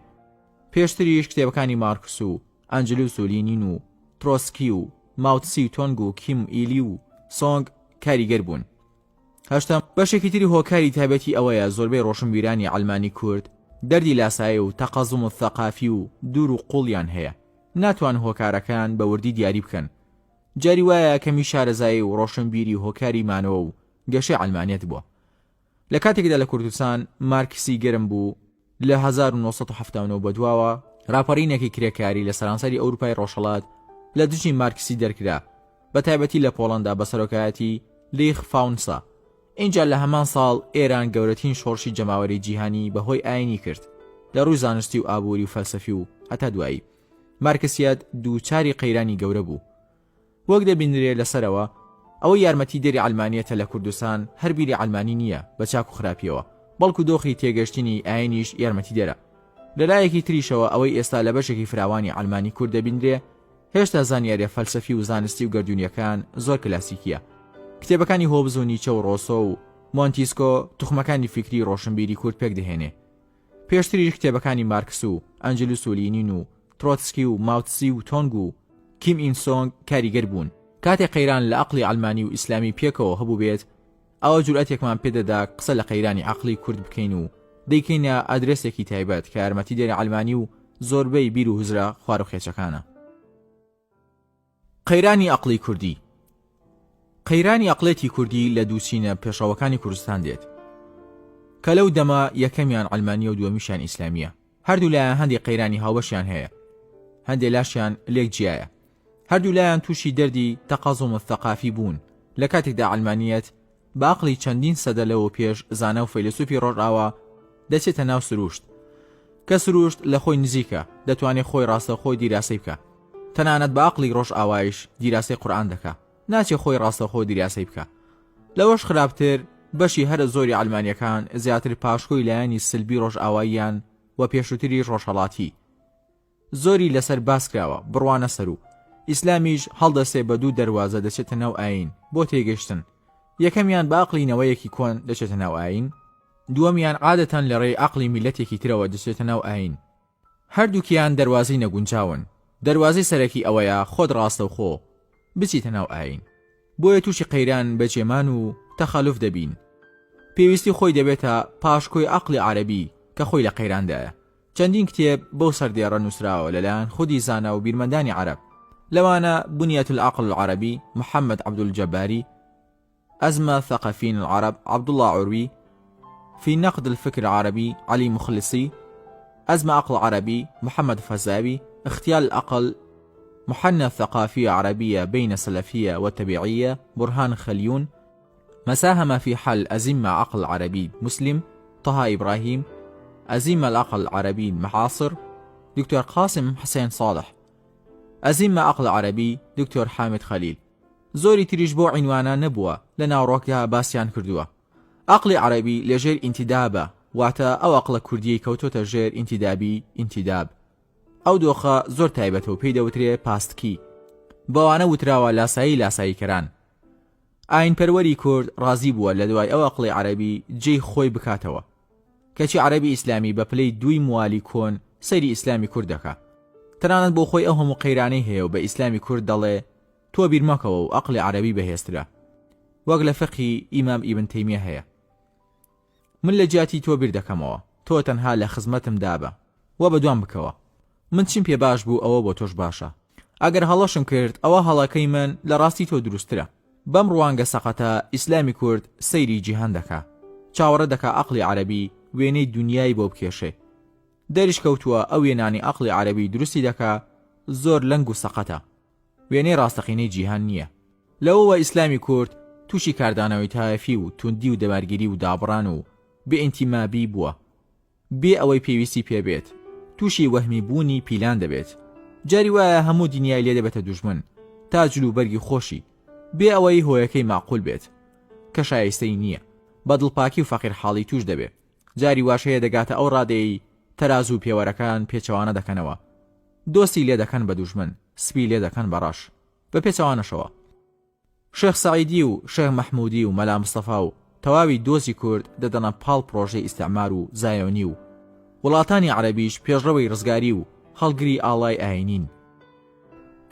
[SPEAKER 1] پێشتریش کتێبەکانی مارکس و ئەنجلوس و لینین و ترۆتسکی و ماوتسی تۆنگ و کیم ئیلی و سۆنگ کاریگەر بوون. هەشتەم، بەشێکی تری هۆکاری تایبەتی ئەوەیە زۆربەی ڕۆشنبیرانی عەلمانی کورد دەردی لاسایی و تەقەزوم الثقافی و دوور و قوڵیان هەیە ناتوان هۆکارەکان بە وردی دیاری بکەن جاری وایە کەمی شارەزایی و ڕۆشنبیری هۆکاری مانەوە و گەشەی عەلمانیەت بووە لە کاتێکدا لە کوردستان مارکسی گەرم بوو لە 1979 بەدواوە ڕاپەڕینێکی کرێکاری لە سەرانسەری ئەوروپای ڕۆژهەڵات لە دژی مارکسی دەرکرا بە تایبەتی لە پۆڵەندا بە سەرۆکایەتی لیخ فاونسا ئینجا لە هەمان ساڵ ئێران گەورەترین شۆڕشی جەماوەری جیهانی بە هۆی ئاینی کرد لە ڕووی زانستی و ئابووری و فەلسەفی و هەتا دوایی مارکسیەت دووچاری قەیرانی گەورە بوو وەک دەبینرێ لە سەرەوە، ئەوەی یارمەتی دەری عەلمانیەتە لە کوردستان هەر بیری عەلمانی نییە بە چاک و خراپیەوە، بەڵکو دۆخی تێگەشتنی ئاینیش یارمەتیدەرە. لە لایەکی تریشەوە ئەوەی ئێستا لە بەشێکی فراوانی عەلمانی کورد دەبینرێ هێشتا زانیاریە فەلسەفی و زانستی و گەردوونیەکان زۆر کلاسیکیە. کتێبەکانی هۆبز و نیچە و ڕۆسۆ و مۆنتیسکۆ توخمەکانی فیکری ڕۆشنبیری کورد پێکدەهێنێ. پێشتریش کتێبەکانی مارکس و ئەنجلس و لینین و ترۆتسکی و ماوتسی و تۆنگ و کیم ئیل سۆنگ کاریگەر بوون. کاتێ قەیران لە ئەقڵی عەلمانی و ئیسلامی پێکەوە هەبووبێت، ئەوە جورئەتێکمان پێدەدا قسە لە قەیرانی عەقڵی کورد بکەین و دەیکەینە ئادرێسێکی تایبەت کە یارمەتیدەری عەلمانی و زۆربەی بیر و هزرە خواروخێچەکانە. قەیرانی ئەقڵی کوردی قەیرانی ئەقڵێتی کوردی لە دووچینە پێشڕەوەکانی کوردستان دێت کە لەو دەمە یەکەمیان عەلمانیە و دووەمیشیان ئیسلامیە هەردوو لایان هەندێک قەیرانی هاوبەشیان هەیە هەندێ لاشیان لێک جیایە هەردوو لایان تووشی دەردی تەقەزوم الثقافی بوون لە کاتێکدا عەلمانیەت بە ئەقڵی چەندین سەدە لەوە پێش زانا و فەیلەسوفی ڕۆژئاوا دەچێتە ناو سروشت کە سروشت لە خۆی نزیکە دەتوانێت خۆی ڕاستەوخۆی دیراسەی بکا تەنانەت بە ئەقڵی ڕۆژئاوایش دیراسەی قورئان دەکا ناچێ خۆی ڕاستەوخۆ دیراسەی بکا لەوەش خراپتر بەشی هەرە زۆری عەلمانیەکان زیاتر پاشکۆی لایەنی سلبی ڕۆژئاواییان و پێشووتریش ڕۆژهەڵاتی زۆری لەسەر باس کراوە بڕوانە سەروو ئیسلامیش هەڵدەسێ بە دوو دەروازە دەچێتە ناو ئایین بۆ تێگەشتن یەکەمیان بە ئەقڵی نەوەیەکی کۆن دەچێتە ناو ئایین دووەمیان عادەتەن لە ڕێی ئەقڵی میللەتێکی ترەوە دەچێتە ناو ئایین هەردووکیان دەروازەی نەگونجاون دەروازەی سەرەکی ئەوەیە خۆت ڕاستەوخۆ بچیتە ناو ئایین بۆیە تووشی قەیران بەجێمان و تەخەلوف دەبین پێویستی خۆی دەبێتە پاشکۆی ئەقڵی عەرەبی کە خۆی لە قەیراندایە چەندین کتێب بەو سەردێڕە نووسراوە لەلایەن خودی زانا و بیرمەندانی عەرەب، لەوانە، بنیە العقل العربی، محمد عبدالجباری، ازمە ثقفین العرب، عبداللە عروی، فی نقد الفکر العربی، علی مخلصی، ازمە عقل عربی، محمد فەزاوی، اختیال العقل، محنە ثقافیە عربیە بین سلفیە و تبیعیە، برهان خلیون، مساهمە فی حل ازمە عقل عربی مسلم، طه ابراهیم، ازمە العقل عربی المعاصر، دکتۆر قاسم حسین صالح، ازمە عقل عربی، دکتۆر حامد خلیل. زۆری تریش بەو عینوانە نەبووە لە ناوەڕۆکدا باسیان کردووە. ئەقڵی عەرەبی لە ژێر ئینتیدابە، واتە ئەو ئەقڵە کوردیەی کەوتۆتە ژێر ئینتیدابی ئینتیداب. ئەو دۆخە زۆر تایبەتە و پێی دەوترێ پاستکی. بەوانە وتراوە لاسایی لاساییکەران. ئایینپەروەری کورد ڕازی بووە لە دوای ئەو ئەقڵی عەرەبی جێی خۆی بکاتەوە. کەچی عەرەبی ئیسلامی بە پلەی دووی موالی کۆن سەیری ئیسلامی کورد دەکا. تەنانەت بۆ خۆی ئەو هەموو قەیرانەی هەیە و بە ئیسلامی کورد دەڵێ تۆ بیرمەکەوە و ئەقڵی عەرەبی بەهێزترە. وەک لە فقهی ئیمام ئیبن تەیمیە هەیە. من لە جیاتی تۆ بیر دەکەمەوە، تۆ تەنها لە خزمەتم دابە و بەدوام بکەوە. من چیم پێ باش بوو ئەوە بۆ تۆش باشە. ئەگەر هەڵەشم کرد ئەوا هەڵەکەی من لە ڕاستی تۆ دروستترە. بەم ڕوانگە سەقەتە ئیسلامی کورد سەیری جیهان دەکا. چاوەڕێ دەکا ئەقڵی عەرەبی وێنەی دونیای بۆ بکێشێ. دەریش کەوتووە ئەو وێنانەی ئەقڵی عەرەبی دروستی دەکا زۆر لەنگ و سەقەتە. وێنەی ڕاستەقینەی جیهان نییە. لەوەوە ئیسلامی کورد تووشی کاردانەوەی تایەفی و توندی و دەمارگیری و دابڕان و بێ ئینتیمابی بووە. بێ ئەوەی پێویستی پێ بێت تووشی وەهمی بوونی پیلان دەبێت. جاری وایە هەموو دنیای لێ دەبێتە دوژمن تا جل و بەرگی خۆشی، بێ ئەوەی هۆیەکەی مەعقول بێت کە شایستەی نییە. بە دڵپاکی و فەقیرحاڵی تووش دەبێ. جاری واش هەیە دەگاتە ئەو ڕادەیەی تەرازوو و پێوەرەکان پێچەوانە دەکەنەوە. دۆستی لێ دەکەن بە دوژمن، سپی لێ دەکەن بە ڕەش. بە پێچەوانەشەوە. شێخ سەعیدی و شێخ مەحموودی و مەلا مستەفا و تەواوی دۆزی کورد دەدەنە پاڵ پڕۆژەی ئیستعمار و زایۆنی و وڵاتانی عەرەبیش پێشڕەوی ڕزگاری و هەڵگری ئاڵای ئایینین.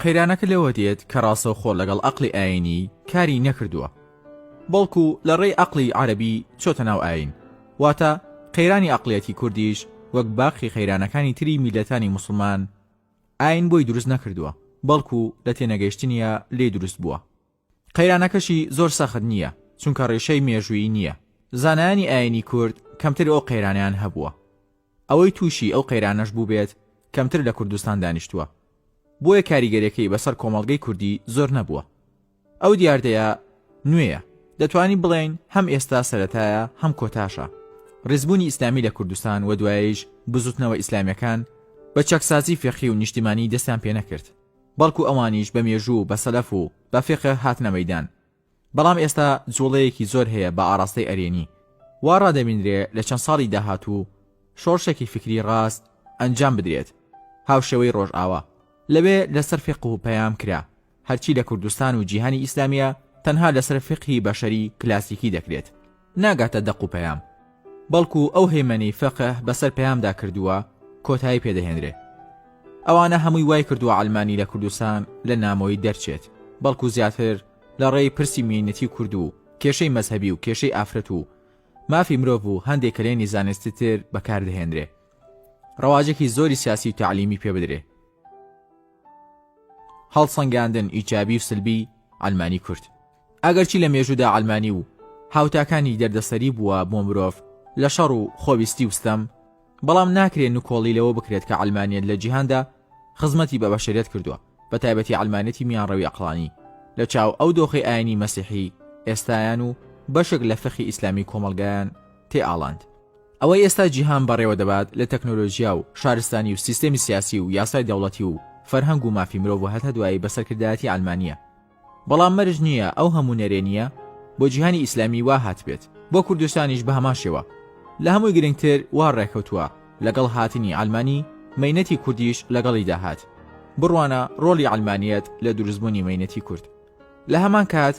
[SPEAKER 1] قەیرانەکە لەوە دێت کە ڕاستەوخۆ لەگەڵ ئەقڵی ئایینی کاری نەکردووە، بەڵکو لە ڕێی ئەقڵی عەرەبی چۆتە ناو ئایین. واتە قەیرانی ئەقڵیەتی کوردیش وەک باقی قەیرانەکانی تری میللەتانی موسڵمان ئایین بۆی دروست نەکردووە، بەڵکو لە تێنەگەیشتنیە لێی دروست بووە. قەیرانەکەشی زۆر سەخت نییە، چونکە ڕیشەی مێژوویی نییە. زانایانی ئایینی کورد کەمتر ئەو قەیرانەیان هەبووە. ئەوەی تووشی ئەو قەیرانەش بووبێت کەمتر لە کوردستان دانیشتووە. بۆیە کاریگەریەکەی بەسەر کۆمەڵگەی کوردی زۆر نەبووە. ئەو دیاردەیە نوێیە. دەتوانین بڵێین هەم ئێستا سەرەتایە هەم کۆتاشە. ڕیزبوونی ئیسلامی لە کوردستان و دوایەیش بزووتنەوە ئیسلامیەکان بە چاکسازی فیقهی و نیشتیمانی دەستیان پێنەکرد. بەڵکو ئەوانیش بە مێژوو و بە سەلەف و بە فیقه هاتنە مەیدان. بەڵام ئێستا جوڵەیەکی زۆر هەیە بە ئاڕاستەی ئەرێنی. وا ڕادەبینرێ لە چەند ساڵی داهاتوو شۆڕشێکی فیکری ڕاست ئەنجام بدرێت هاوشێوەی ڕۆژئاوا. لەوێ لەسەر فیقه و پەیام کرا. هەرچی لە کوردستان و جیهانی ئیسلامیە تەنها لەسەر فیقهی بەشەری کلاسیکی دەکرێت. ناگاتە دەق و پەیام. بەڵکو ئەو هەیمەنەی فقه بەسەر پەیامدا کردووە کۆتایی پێدەهێنرێ. ئەوانە هەمووی وای کردووە عەلمانی لە کوردستان لە نامۆیی دەرچێت، بەڵکو زیاتر لە ڕێی پرسی مێینەتی کورد و کێشەی مەزهەبی و کێشەی ئافرەت و مافی مرۆڤ و هەندێ کەلێنی زانستی تر بەکاردەهێنرێ ڕەواجێکی زۆری سیاسی و تەعلیمی پێ بدرێ. هەڵسەنگاندن ئیجابی و سلبی عەلمانی کورد. ئەگەرچی لە مێژوودا عەلمانی و هاوتاکانی دەردەسەری بووە بۆ مرۆڤ لە شەڕ و خۆویستی و ستەم، بەڵام ناکرێ نکۆڵی لەوە بکرێت کە عەلمانیەت لە جیهاندا خزمەتی بە بەشەریەت کردووە، بە تایبەتی عەلمانیەتی میانڕەوی ئەقڵانی لە چاو ئەو دۆخەی ئاینی مەسیحی ئێستایان و بەشێک لە فیقهی ئیسلامی کۆمەڵگایان تێ ئاڵاند. ئەوەی ئێستا جیهان بەڕێوە دەبات لە تەکنۆلۆژیا و شارستانی و سیستێمی سیاسی و یاسای دەوڵەتی و فەرهەنگ و مافی مرۆڤ و هەتا دوایی بە سەرکردایەتی عەلمانیە. بەڵام مەرج نییە ئەو هەموو نەرێنییە بۆ جیهانی ئیسلامی وا هاتبێت، بۆ کوردستانیش بە هەمان شێوە. لە هەمووی گرنگتر وا ڕێکەوتووە لەگەڵ هاتنی عەلمانی، مەینەتی کوردیش لەگەڵیدا هات. بڕوانە ڕۆڵی عەلمانیەت لە دروستبوونی مەینەتی کورد. لە هەمان کات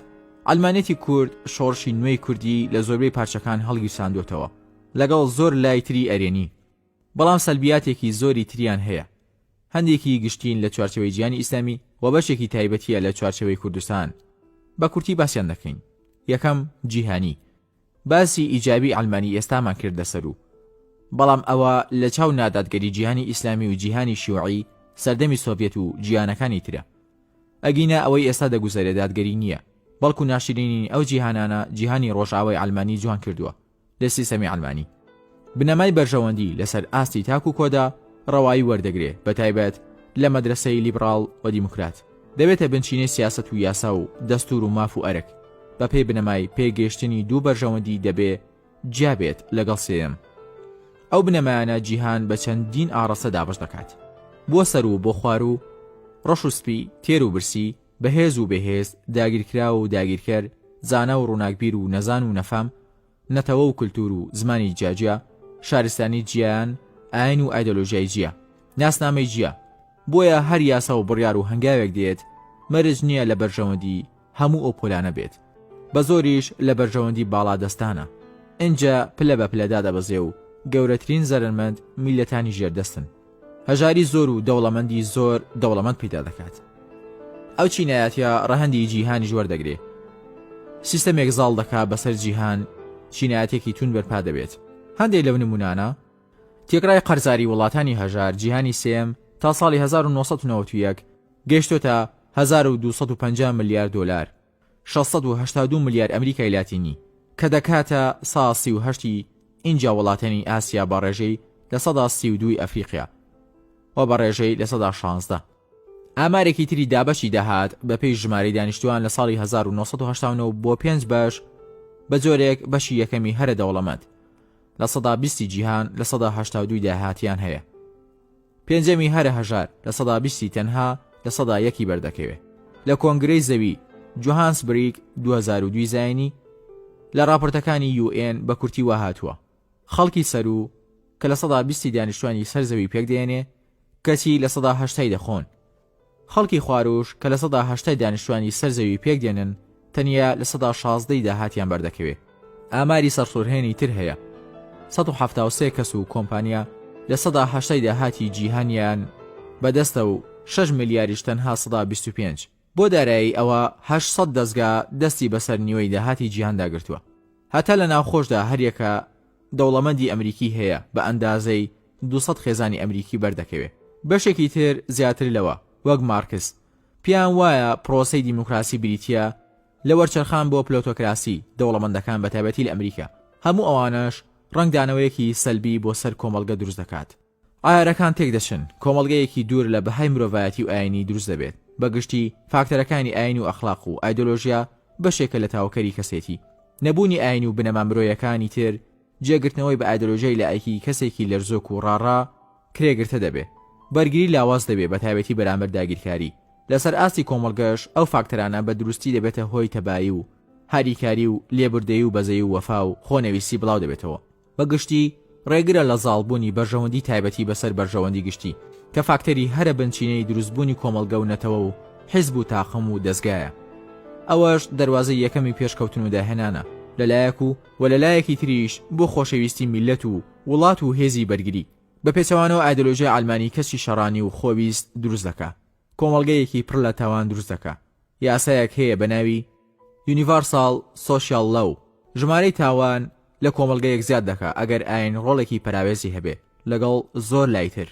[SPEAKER 1] عەلمانیەتی کورد شۆڕشی نوێی کوردی لە زۆربەی پارچەکان هەڵگیرساندۆتەوە لەگەڵ زۆر لای تری ئەرێنی. بەڵام سەلبیاتێکی زۆری تریان هەیە. هەندێکی گشتین لە چوارچێوەی جیهانی ئیسلامی و بەشێکی تایبەتییە لە چوارچێوەی کوردستان. بە کورتی باسیان دەکەین. یەکەم، جیهانی. باسی ئیجابی عەلمانی ئێستامان کرد لە سەروو. بەڵام ئەوە لە چاو نادادگەری جیهانی ئیسلامی و جیهانی شیوعی سەردەمی سۆڤیەت و جیهانەکانی ترە. ئەگینا ئەوەی ئێستا دەگوزەرێ دادگەری نییە، بەڵکو ناشرینی ئەو جیهانانە جیهانی ڕۆژئاوای عەلمانی جوان کردووە. لە سیستەمی عەلمانی بنەمای بەرژەوەندی لەسەر ئاستی تاک و کۆدا ڕەوایی وەردەگرێ بەتایبەت لە مەدرەسەی لیبڕاڵ و دیموکرات دەبێتە بنچینەی سیاسەت و یاسا و دەستور و ماف و ئەرک بەپێی بنەمای پێگەیشتنی دوو بەرژەوەندی دەبێ جیا بێت لەگەڵ سێیەم ئەو بنەمایانە جیهان بە چەندین ئاڕاستە دابەش دەکات بۆ سەر و بۆ خوار و ڕەش و سپی تێر و برسی بەهێز و بێهێز داگیرکراو و داگیرکەر زانا و ڕووناکبیر و نەزان و نەفام. نەتەوە و کولتوور و زمانی جیاجیا، شارستانی جیایان، ئاین و ئایدۆلۆژیای جیا، ناسنامەی جیا، بۆیە هەر یاسا و بڕیار و هەنگاوێک دێت مەرج نییە لە بەرژەوەندی هەموو ئەو پۆلانە بێت، بە زۆریش لە بەرژەوەندی باڵادەستانە، ئینجا پلە بە پلە دادەبەزێ و گەورەترین زەرەرمەند میللەتانی ژێردەستن. هەژاری زۆر و دەوڵەمەندی زۆر دەوڵەمەند پەیدا دەکات. ئەو چینایەتیە ڕەهەندی جیهانیش وەردەگرێ. سیستەمێک زاڵ دەکا بەسەر جیهان، چینایەتێکی توند بەرپا دەبێت. هەندێک لەو نمونانە، تێکڕای قەرزاری وڵاتانی هەژار جیهانی سێیەم تا ساڵی 1991 گەیشتۆتە 1250 ملیار دۆلار، 682 ملیار ئەمریکای لاتینی، کە دەکاتە سا 38 ی ئینجا وڵاتانی ئاسیا بە ڕێژەی 32% ی ئەفریقیا و بە ڕێژەی 16%. ئامارێکی تری دابەشی داهات بەپێی ژمارەی دانیشتووان لە ساڵی 1989 بۆ پێنج بەش بە جۆرێک بەشی یەکەمی هەرە دەوڵەمەند 20% ی جیهان 82% ی داهاتیان هەیە. پێنجەمی هەرە هەژار 20% ی تەنها 1% ی بەردەکەوێ. لە کۆنگرەی زەوی جۆهانسبریگ 2002 زایینی لە ڕاپۆرتەکانی یو ئێن بە کورتی وا هاتووە، خەڵکی سەروو کە 20% ی دانیشتوانی سەر زەوی پێکدێنێ کەچی 80% ی دەخۆن. خەڵکی خوارووش کە 80% ی دانیشتوانی سەر زەوی پێکدێنن تەنیا 16% ی داهاتیان بەردەکەوێ. ئاماری سەرسوڕهێنی تر هەیە، 173 کەس و کۆمپانیا 80% ی داهاتی جیهانیان بەدەستە و شەش ملیاریش تەنها 25%. بۆ دارایی ئەوە 800 دەزگا دەستی بەسەر نیوەی داهاتی جیهاندا گرتووە. هەتا لە ناوخۆشدا هەریەکە دەوڵەمەندی ئەمریکی هەیە بە ئەندازەی 200 خێزانی ئەمریکی بەردەکەوێ. بەشێکی تر زیاتر لەوە، وەک مارکس، پێیان وایە پرۆسەی دیموکراسی بریتییە لە وەرچەرخان بۆ پلۆتۆکراسی دەوڵەمەندەکان بەتایبەتی لە ئەمریکا. هەموو ئەوانەش ڕەنگدانەوەیەکی سەلبی بۆ سەر کۆمەڵگە دروست دەکات. عەیارەکان تێکدەچن، کۆمەڵگەیەکی دوور لە بەهای مرۆڤایەتی و ئایینی دروست دەبێت. بە گشتی فاکتەرەکانی ئایین و ئەخلاق و ئایدۆلۆژیا بەشێکە لە تاوکەری کەسێتی. نەبوونی ئایین و بنەما مرۆیەکانی تر، جێگرتنەوەی بە ئایدۆلۆژیای لائیکی کەسێکی لەرزۆک و ڕاڕا کرێگرتە دەبێ. بەرگری لاواز دەبێ بە تایبەتی بەرامبەر داگیرکاری. لەسەر ئاستی کۆمەڵگەش ئەو فاکتەرانە بە دروستی دەبێتە هۆی تەبایی و هاریکاری و لێبوردەیی و بەزەیی و وەفا و خۆنەویستی بڵاو دەبێتەوە. بە گشتی ڕێگرە لە زاڵبوونی بەرژەوەندی تایبەتی بەسەر بەرژەوەندی گشتی، کە فاکتەری هەرە بنچینەی دروستبوونی کۆمەڵگە و نەتەوە و حیزب و تاقم و دەزگایە. ئەوەش دەروازەی یەکەمی پێشکەوتن و داهێنانە لە لایەک و و لە لایەکی تریش بۆ خۆشەویستی میللەت و وڵات و هێزی بەرگری. بە پێچەوانەوە ئایدۆلۆژیای عەلمانی کەسی شەڕانی و خۆویست دروست دەکا. کۆمەڵگەیەکی پڕ لە تاوان دروست دەکا. یاسایەک هەیە بە ناوی، Universal Social Law، ژمارەی تاوان لە کۆمەڵگەیەک زیاد دەکا ئەگەر ئاین ڕۆڵێکی پەراوێزی هەبێ لەگەڵ زۆر لای تر.